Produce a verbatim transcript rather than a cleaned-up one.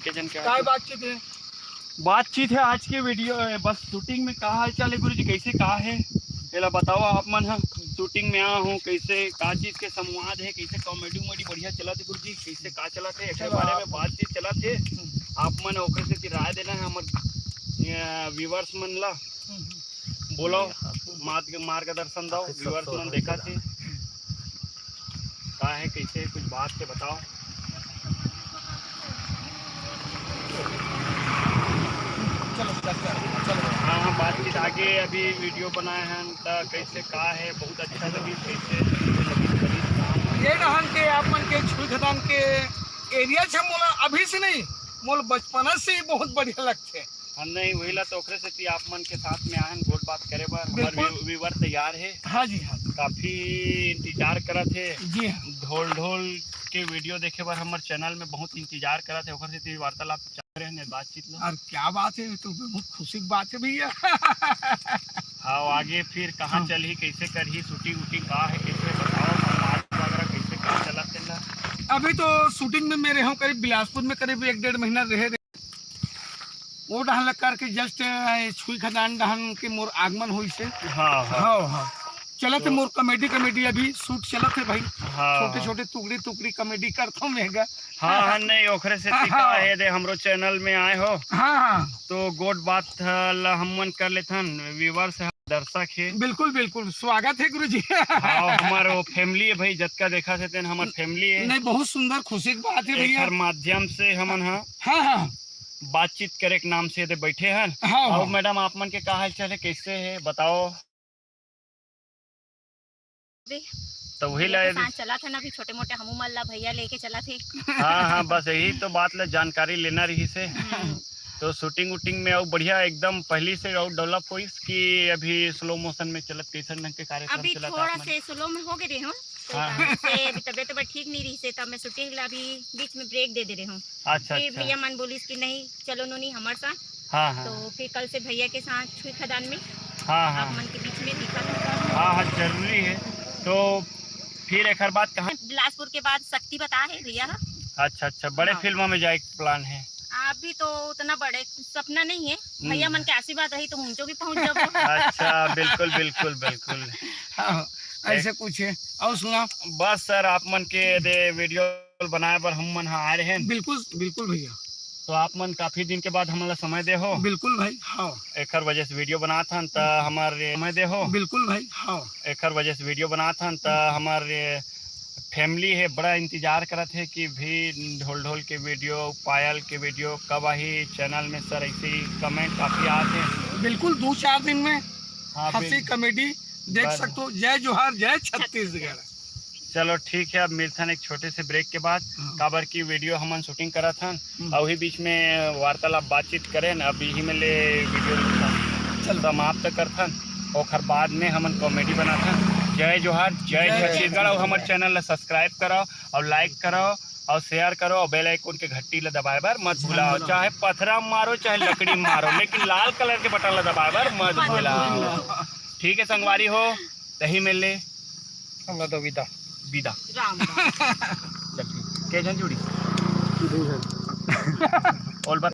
के जन के काय बातचीत है? बातचीत है आज के वीडियो, ए, बस शूटिंग में का हाल चाल है गुरुजी, कैसे का है, एला बताओ आप मन ह। शूटिंग में आ हो, कैसे का चीज के संवाद है, कैसे कॉमेडी उमेडी बढ़िया चलत है गुरुजी, कैसे का चलत है, एकर चलो बारे आप में बातचीत चलत है। हम्म। आप मन ओकर से राय देना है हमर, ए, व्यूअर्स मन ला। हम्म। बोलो, मार्ग-, मार्गदर्शन दो, आप सब व्यूअर्स तो मन देखा थे। का है, कैसे, कुछ बात के बताओ। चलो, चलो, चलो। हाँ, हाँ, बातचीत आगे, अभी वीडियो बनाए हैं, त कैसे का है, बहुत अच्छा लगी, कैसे लगी, लगी। ये रहन के आप मन के छुई खदान के एरिया छे, मोला अभी से नहीं, मोला बचपना से ही बहुत बढ़िया लगथे। हाँ, नहीं, वही ला तो ओकरे सेती आप मन के साथ में आए हैं, गोठ बात करे बर। हमर बिल्कुल। व्यू-, व्यूअर तैयार है। हाँ जी, हाँ। काफी इंतजार करत है। जी हाँ। ढोल ढोल के वीडियो देखे बर हमर चैनल में बहुत इंतजार करत है, ओकर सेती वार्तालाप चल रहे हैं, बातचीत ला। और क्या बात है, ये तो बहुत खुशी की बात है भैया। हाँ, आगे फिर कहाँ हाँ। चलही, कैसे करही, शूटिंग वूटिंग का है, कैसे बताओ, समाज वगैरह कैसे का चलत है ला? अभी तो शूटिंग में मैं रहे हूँ करीब बिलासपुर में करीब एक डेढ़ महीना रहे, वो डहन ला करके जस्ट, अ, छुई खदान डहन के मोर आगमन होइस हे। हाँ, हाँ। हाँ, हाँ। चलत हे तो मोर कॉमेडी, कॉमेडी अभी शूट चलत हे भाई। हाँ, छोटे, हाँ। छोटे टुकड़ी, टुकड़ी कॉमेडी करत हूँ मैं गा। हाँ, हाँ, नहीं, ओखरे से हाँ, टिका हाँ। हे दे, हमरो चैनल में आए हो। हाँ, हाँ। तो गोठ बात ला हमन कर लेथन, व्यूअर्स हे, दर्शक हे। बिल्कुल, बिल्कुल, स्वागत हे गुरुजी। हाँ, हमर वो फैमिली हे भाई, जतका देखा थे तेन हमर फैमिली हे। नहीं, बहुत सुंदर, खुशी की बात हे भैया। एकर माध्यम से हमन हा हाँ, हाँ। बातचीत करे के नाम से एदे बैठे हन। हाँ, अउ हाँ। मैडम, आप मन के का हाल चाल हे, कैसे हे, बताओ। जी। तो वही भैया ला के यदि साथ चलत हे ना, अभी छोटे मोटे हमू मन ला भैया लेके चलत हे। हाँ, हाँ, बस यही तो बात ला जानकारी लेना रहिस हे। हम्म। तो शूटिंग वूटिंग में अउ बढ़िया एकदम पहली से अउ डेवलप होइस कि अभी स्लो मोशन में चलत, कैसन ढंग के कार्यक्रम अभी चलत थोड़ा आप मन? से स्लो में हो गए रहे हूँ, तो हाँ। कारण से अभी तबीयत तबीयत ठीक नहीं रहिस हे, तब मैं शूटिंग ला अभी बीच में ब्रेक दे दे रहे हूँ। अच्छा, फिर अच्छा। भैया मन बोलिस कि नहीं, चलो नोनी हमारे साथ। हाँ, हाँ। तो फिर कल से भैया के साथ छुई खदान में हाँ, हाँ। आप मन के बीच में दिखा था। हाँ, हाँ, जरूरी हे। तो फिर एकर बाद कहाँ? बिलासपुर के बाद शक्ति बता हे भैया। अच्छा, अच्छा, बड़े हाँ। फिल्म में जाए के प्लान हे? अभी तो उतना बड़े सपना नहीं हे, हम्म। भैया मन के आशीर्वाद रही तो मुंचो भी पहुंच जाबो। अच्छा, बिल्कुल, बिल्कुल, बिल्कुल। हाँ, ऐसे एक कुछ हे। अउ सुना? बस सर, आप मन के दे वीडियो बनाए बर हम मन हा आए रहे। बिल्कुल, बिल्कुल भैया। तो आप मन काफी दिन के बाद हमन ला समय दे हो। बिल्कुल भाई, हाँ। एकर वजह से वीडियो बनात हन, त हमर समय दे हो। बिल्कुल भाई, हाँ। एकर वजह से वीडियो बनात हन, त हमर फैमिली हे, बड़ा इंतजार करत हे कि भी ढोल ढोल के वीडियो, पायल के वीडियो कब आही चैनल में सर, ऐसे ही कमेंट काफी आत हे। बिल्कुल, दो चार दिन में हाँ, हंसी बिल- कॉमेडी देख बस। सकते हो। जय जोहार, जय छत्तीसगढ़। चलो ठीक हे, अब मिलथन एक छोटे से ब्रेक के बाद, हाँ। काबर की वीडियो हमन शूटिंग करत हन, हम्म। अउ वही बीच में वार्तालाप बातचीत करेन, अब यही में ले वीडियो चलो। समाप्त करथन, ओखर बाद में हमन कॉमेडी बनाथन। जय जोहार, जय जय छत्तीसगढ़, जोहार। अउ हमर चैनल ला सब्सक्राइब करो, अउ लाइक करो, अउ शेयर करो, अउ बेल आइकन के घंटी ला दबाए बर मत भूलाओ। भूलाओ। चाहे पथरा मारो, चाहे लकड़ी मारो, लेकिन लाल कलर के बटन ला दबाए बर मत मत भूलाओ। भूलाओ। ठीक हे संगवारी हो, तही में ले हमला दो विदा। विदा। राम राम। चल ठीक। के झन जुड़ी? दू झन। और बता।